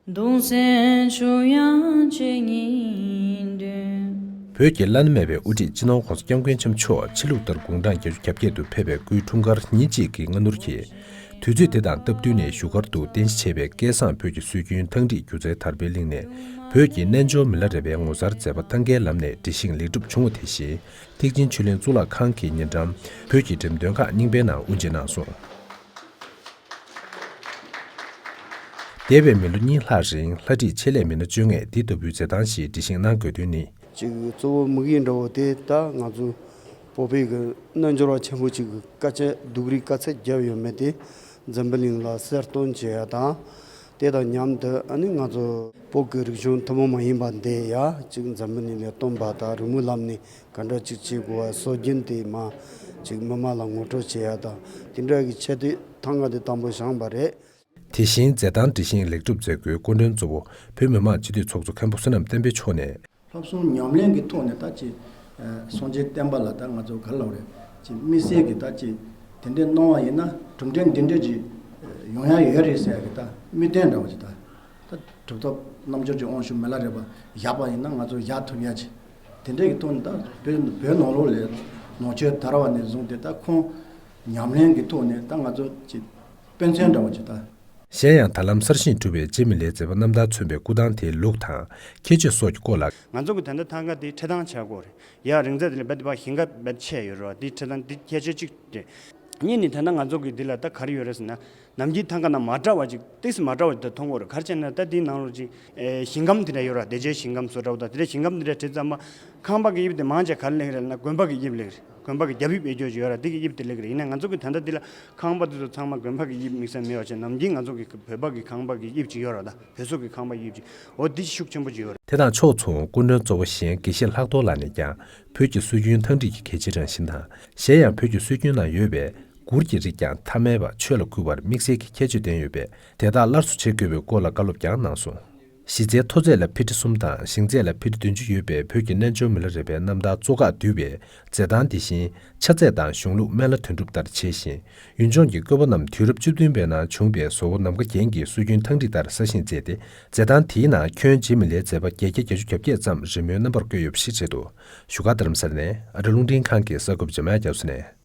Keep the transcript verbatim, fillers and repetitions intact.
གདུང་སེམས་ཆུ་ཡང་ཆེ་ཉིད་འདུན། བོད་ཀྱི་བླ་ན་མེད་པའི་དབུ་ཁྲིད་སྤྱི་ནོར་༧གོང་ས་༧སྐྱབས་མགོན་ཆེན་པོ་མཆོག་ཕྱི་ལུགས་ལྟར་དགུང་གྲངས་བརྒྱད་ཅུ་གྱ་བརྒྱད་དུ་ཕེབས་པའི་སྐུའི་འཁྲུངས་སྐར་ཉིན་གཅིག་གི་སྔ་སྣུར་གྱིས། དུས་ཚོད་དེ་དང་སྟབས་བསྟུན་ནས་བཞུགས་སྒར་དུ་རྟེན་གཞི་བྱས་པའི་སྐལ་བཟང་བོད་ཀྱི་སྲོལ་རྒྱུན་ཐང་སྒྲིག་སྒྱུ་རྩལ་དར་སྤེལ་གླིང་ནས། བོད་ཀྱི་རྣལ་འབྱོར་མི་ལ་རས་པའི་ངོ་མཚར་མཛད་པ་ཐང་གའི་ལམ་ནས་འབྲི་བཞེངས་ལེགས་གྲུབ་བྱུང་བ་དེ་བཞིན། ཐེག་ཆེན་ཆོས་གླིང་གཙུག་ལག་ཁང་གི་ཉེ་འགྲམ། བོད་ཀྱི་འགྲེམས་སྟོན་ཁག་རྙིང་པའི་ནང་དབུ་འབྱེད་གནང་སོང་། འདས་པའི་མི་ལོ་གཉིས་ལྷག་རིང་ལྷ་བྲིས་ཆེད་ལས་མི་སྣ་བཅོ་ལྔས་འདི་ལྟ་བུའི་མཛད་སྟངས་ཤིག་འབྲི་བཞེངས་གནང་དགོས་དོན་ནི། ཅིག་གཙོ་བོ་དམིགས་ཡུལ་འདྲ་བོ་དེ་ད་ང་ཚོ་བོད་པའི་གི་རྣལ་འབྱོར་བ་ཆེན་པོ་ཅིག་གི་དཀའ་སྤྱད་སྡུག་རུས་དཀའ་ཚེགས་བརྒྱབ་ཡོད་མེད་དེ་འཛམ་བུ་གླིང་ལ་གསལ་སྟོན་བྱེད་ཡ་དང་། དེ་དང་མཉམ་དུ་ཨ་ནི་ང་ཚོ་བོད་ཀྱི་རིག་གཞུང་ཐུན་མོང་མ་ཡིན་པ་འདི་ཡ་ཅིག་འཛམ་བུ་གླིང་ལ་སྟོན་པ་དང་རི་མོའི་ལམ་ནས་ག་འདྲ་ཅིག་བྱེད་དགོས་པ་སྲོལ་རྒྱུན་དེ་མ་ཅིག་མི་མང་ལ་ངོ་སྤྲོད་བྱེད་ཡ་དང་དེ་འདྲ་གི་ཆེད་དུ་ཐང་ག་དེ་དང་པོ་བཞེངས་པ་རེད། དེ་བཞིན་མཛད་སྟངས་འབྲི་བཞེངས་ལེགས་གྲུབ་མཛད་སྒོའི་སྐུ་མགྲོན་གཙོ་བོ་བོད་མི་མང་སྤྱི་འཐུས་ཚོགས་གཙོ་མཁན་པོ་བསོད་ནམས་བསྟན་འཕེལ་མཆོག་ནས། ལྷག་བསམ་ཉམས་ལེན་གྱི་ཐོག་ནས་ད་ཅི། ཨ་སངས་རྒྱས་བསྟན་པ་ལ་ད་ང་ཚོ་ག་རེ་ལབ་རེད། ཅི་དམིགས་བསལ་གྱི་ད་ཅི། དེ་འདྲའི་གནང་བ་ཡིན་ན་གྲུབ་འབྲས་འདི་འདྲའི་ཅི། ཡོང་ཡ་ཡོད་རེད་ཟེར་ཡ་གི་ད་དམིགས་དོན་འདྲ་བོ་ཅི་ད། ད་གྲུབ་ཐོབ་རྣལ་འབྱོར་གྱི་དབང་ཕྱུག་མི་ལ་རས་པ་བཞག་པ་ཡིན་ན་ང་ཚོ་བཞག་ཐུབ་ཡ་ཅི། དེ་འདྲའི་གི་ཐོག་ནས་ད་བོད་བོད་ནང་ལོགས་ལ་ནང་ཆོས་དར་བ་ནས་བཟུང་སྟེ་ད་ཁོང་ཉམས་ལེན་གྱི་ཐོག་ནས་ད་ང་ཚོ་ཅི། དཔེ་མཚོན་འདྲ་བོ་ཅི་ད། གཞན་ཡང་ད་ལམ་གསར་བཞེངས་གྲུབ་པའི་རྗེ་མི་ལའི་མཛད་པ་རྣམ་ཐར་མཚོན་པའི་སྐུ་ཐང་དེའི་ལུགས་དང་ཁྱད་ཆོས་སོགས་ཀྱི་སྐོར་ལ། ང་ཚོ་གི་ད་ལྟ་ཐང་ག་དེ་འཁྲིད་སྟངས་བྱ་དགོས་རེད། ཡ་རིང་ཚད་དེ་ལས་རྦད་དེ་ཕར་ཞིང་ཁ་རྦད་ཆད་ཡོད་རེད་བ། དེ་འཁྲིད་སྟངས་དེ་ཁྱད་ཆོས་གཅིག་རེད། གཉིས་ནི་ད་ལྟ་ང་ཚོ་གི་འདི་ལ་ད་ག་རེ་ཡོད་རེད་ཟེར་ན། ནམ་རྒྱུན་ཐང་ག་ནང་མ་འདྲ་བ་ཅིག་ཏིས་མ་འདྲ་བ་ཅིག་ད་མཐོང་གི་ཡོད་རེད། ག་རེ་བྱས་ན་ད་དེའི་ནང་ལོགས་ཅིག་ཨེ་ཞིང་ཁམས་དེ་འདྲ་ཡོད་རེད་བ། བདེ་ཆེན་ཞིང་ཁམས་བཟོ་འདྲ་བོ་དང་དེ་འདྲ་ཞིང་ཁམས་དེ་འདྲ་བྲིས་ཙམ་པ། ཁང་པ་གི་དབྱིབས་དེ་མང་ཆེ་ག་རེ་སླེབས་རེད་ལབ་ན་དགོན་པ་གི་དབྱིབས་སླེབས་རེད། དགོན་པ་གི་རྒྱབ་དབྱིབས་ཨེ་ཅོ་ཅིག་ཡོད་ར། དེ་གི་དབྱིབས་དེ་སླེབས་རེད། ཡིན་ན་ང་ཚོ་གི་ད་ལྟ་འདི་ལ་ཁང་པ་དེ་ཚོ་ཚང་མ་དགོན་པ་གི་དབྱིབས་དམིགས་བསལ་མེད་པ་བྱས་ནམ་རྒྱུན་ང་ཚོ་གི་བོད་པ་གི་ཁང་པ་གི་དབྱིབས་ཅིག་ཡོད་ར། ད་བོད་སོག་གི་ཁང་པ་དབྱིབས་ཅིག་འོ་འདི་ཤུགས་ཆེན་པོ་ཅིག་ཡོད་ར། དེ་དང་ཕྱོགས་མཚུངས་སྐུ་མགྲོན་གཙོ་བོ་གཞན་དགེ་བཤེས་ལྷག་རྡོར་ལགས་ནས་ཀྱང་བོད་ཀྱི་སྲོལ་རྒྱུན་ཐང་སྒྲིག་གི་གལ་ཆེའི་རང་བཞིན་དང་གཞན་ཡང་བོད་ཀྱི་སྲོལ་རྒྱུན་ནང་ཡོད་པའི་མགུར་གྱི་རིགས་ཀྱང་ཐ་མལ་པ་ཆོས་ལ་བསྒྱུར་བར་དམིགས་བསལ་གྱི་ཁྱད་ཆོས་ལྡན་ཡོད་པས་དེ་དག་སླར་གསོ་བྱེད་དགོས་པའི་སྐོར་ལ་བཀའ་སློབ་ཀྱང་གནང་སོང་། གཞི་རྩའི་མཐོ་ཚད་ལ་ཕི་ཊི་གསུམ་དང་ཞེང་ཚད་ལ་ཕི་ཊི་བདུན་ཅུ་ཡོད་པའི་བོད་ཀྱི་རྣལ་འབྱོར་མི་ལ་རས་པའི་རྣམ་ཐར་གཙོ་ཁག་བསྡུས་པའི་མཛད་སྟངས་འདི་བཞིན་ཆ་ཚད་དང་གཞུང་ལུགས་སྨན་བླ་དོན་གྲུབ་ལྟར་བྱས་ཤིང་། ཡུལ་ལྗོངས་ཀྱི་བཀོད་པ་རྣམས་དུས་རབས་བཅུ་བདུན་པའི་ནང་བྱུང་བའི་བཟོ་བོ་ནམ་མཁའ་རྒྱན་གྱི་སྲོལ་རྒྱུན་ཐང་སྒྲིག་ལྟར་གསར་བཞེངས་མཛད་དེ། མཛད་སྟངས་དེའི་ནང་ཁྱོན་རྗེ་མི་ལའི་མཛད་པ་བརྒྱད་བརྒྱ་བརྒྱད་ཅུ་གྱ་བརྒྱད་ཙམ་རི་མོའི་རྣམ་པར་བཀོད་ཡོད་པ་ཞིག་རེད་འདུག་བཞུགས་སྒར་རྡ་རམ་ས་ལ་ནས་ཨ་རི་རླུང་འཕྲིན་ཁང་གི་གསར་འགོད་པ་འཇམ་དབྱངས་རྒྱ་མཚོ་ནས།